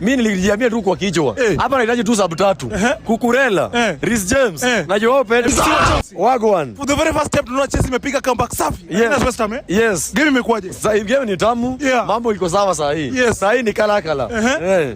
Mimi nilijiambia tu kwa kichwa. Hapa nahitaji tu sub tatu. Cucurella, Reece James na Joao Pedro. Wagwan. For the very first step tunaona Chelsea imepiga comeback safi. Yes. West Ham, eh? Yes. Game imekuwaje? Sasa hii game ni tamu. Mambo iko sawa saa hii. Saa hii ni kala kala.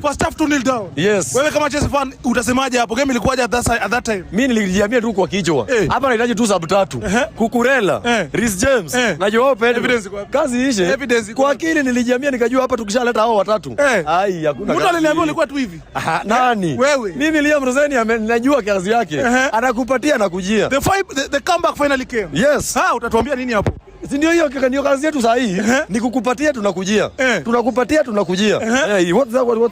First half 2-0 down. Yes. Wewe kama Chelsea fan utasemaje hapo? Game ilikuwaje at that time? Mimi nilijiambia tu kwa kichwa. Hapa nahitaji tu sub tatu. Cucurella, Reece James na Joao Pedro. Evidence iko wapi? Kazi ishe. Evidence iko Kwa wapi? akili nilijiambia, nikajua hapa tukishaleta hao watatu. Ai, hakuna Mtu kazi. aliniambia ulikuwa tu hivi. Aha, nani? Wewe. Mimi Liam Rosenior najua kazi yake. Anakupatia na kujia. The comeback finally came. Yes. Ah, utatuambia nini hapo? Si ndio hiyo ndio kazi yetu saa hii ni kukupatia, tunakujia. Tunakupatia, tunakujia.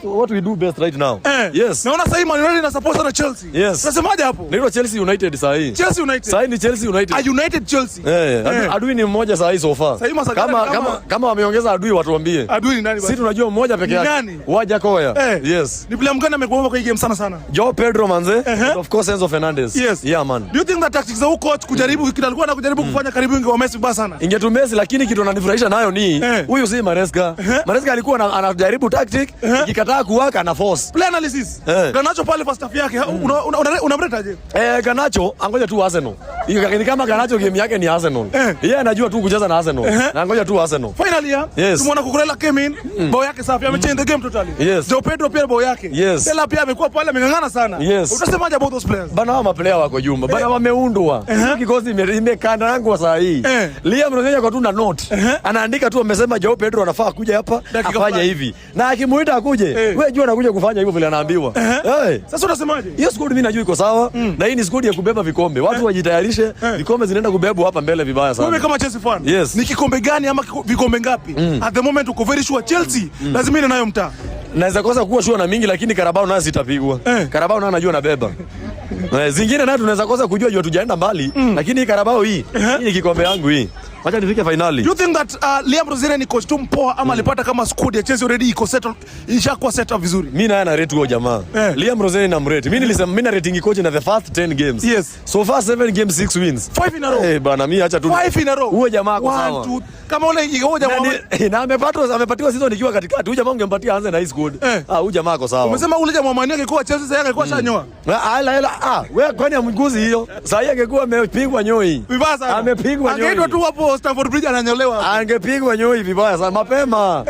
What we do best right now. Yes. Naona sasa hii Man United ina support sana Chelsea. Yes. Unasemaje hapo? Naitwa Chelsea United saa hii. Chelsea United. Saa hii ni Chelsea United. A United Chelsea. Adui ni mmoja saa hii so far. Saa hii Masagara Kama ni kama kama wameongeza adui, watuambie. Adui ni nani Sisi basi? tunajua mmoja peke Ni yake. nani? Wajackoyah. Yes. Ni player mgani amekuwa kwa hii game sana sana? Joao Pedro, manze. And of course Enzo Fernandez. Yeah, man. Do you think that tactics za huko coach kujaribu kile alikuwa anajaribu kufanya karibu ingewa Messi vibaya sana? Ingetumesi, lakini kitu ananifurahisha nayo ni huyu si Maresca. Maresca alikuwa anajaribu tactic, ikikataa kuwaka na force. Play analysis. Garnacho pale first half yake unamretaje? Garnacho angoja tu Arsenal. Ni kama Garnacho game yake ni Arsenal. Yeye anajua tu kucheza na Arsenal. Na angoja tu Arsenal. Finally ya. Tumeona Cucurella came in, bao yake safi, amechange the game totally. Joao Pedro pia bao yake. Tela pia amekuwa pale, ameng'ang'ana sana. Utasemaje about those players? Bana, hao maplayer wako jumba. Bana, wameundwa. Hiyo kikosi imekandangwa saa hii. Liam Rosenior kwa tu na note. Anaandika tu, amesema Joao Pedro anafaa kuja hapa Dakika afanye fulani. hivi. Na akimuita akuje, wewe jua anakuja kufanya hivyo vile anaambiwa. Sasa unasemaje? Hiyo squad mimi najua iko sawa na hii ni squad ya kubeba vikombe. Watu wajitayarishe, vikombe zinaenda kubebwa hapa mbele vibaya sana. Wewe kama Chelsea fan, ni kikombe gani ama vikombe ngapi? At the moment uko very sure Chelsea lazima ile nayo mtaa. Naweza kosa kuwa sure na mingi, lakini Carabao nayo zitapigwa. Carabao nayo najua nabeba. Zingine nayo tunaweza kosa kujua juu tujaenda mbali, lakini hii Carabao hii ni kikombe yangu hii. Wacha nifike finali. Do you think that Liam Rosenior ni coach tu mpoa ama alipata kama squad ya Chelsea already iko settled, ishakuwa set up vizuri? Mimi naye na rate huyo jamaa. Liam Rosenior na mrate. Mimi nilisema mimi na rating coach na the first 10 games. So far 7 games, 6 wins. Five in a row. Eh, bana, mimi acha tu. Five in a row. Huyo jamaa ako One, sawa. two. Kama ule huyo jamaa Na amepatiwa season ikiwa katikati. Huyu jamaa ungempatia aanze na hii squad. Ah, huyu jamaa ako sawa. Umesema ule jamaa mani angekuwa Chelsea sasa angekuwa shanyoa. Ah, la, la, ah, wewe kwani amguzi hiyo? Sasa hii angekuwa amepigwa nyoi. Vibaya sana. Amepigwa nyoi. Angeitwa tu hapo Stamford Bridge ananyolewa. Angepigwa nyoi vibaya sana mapema.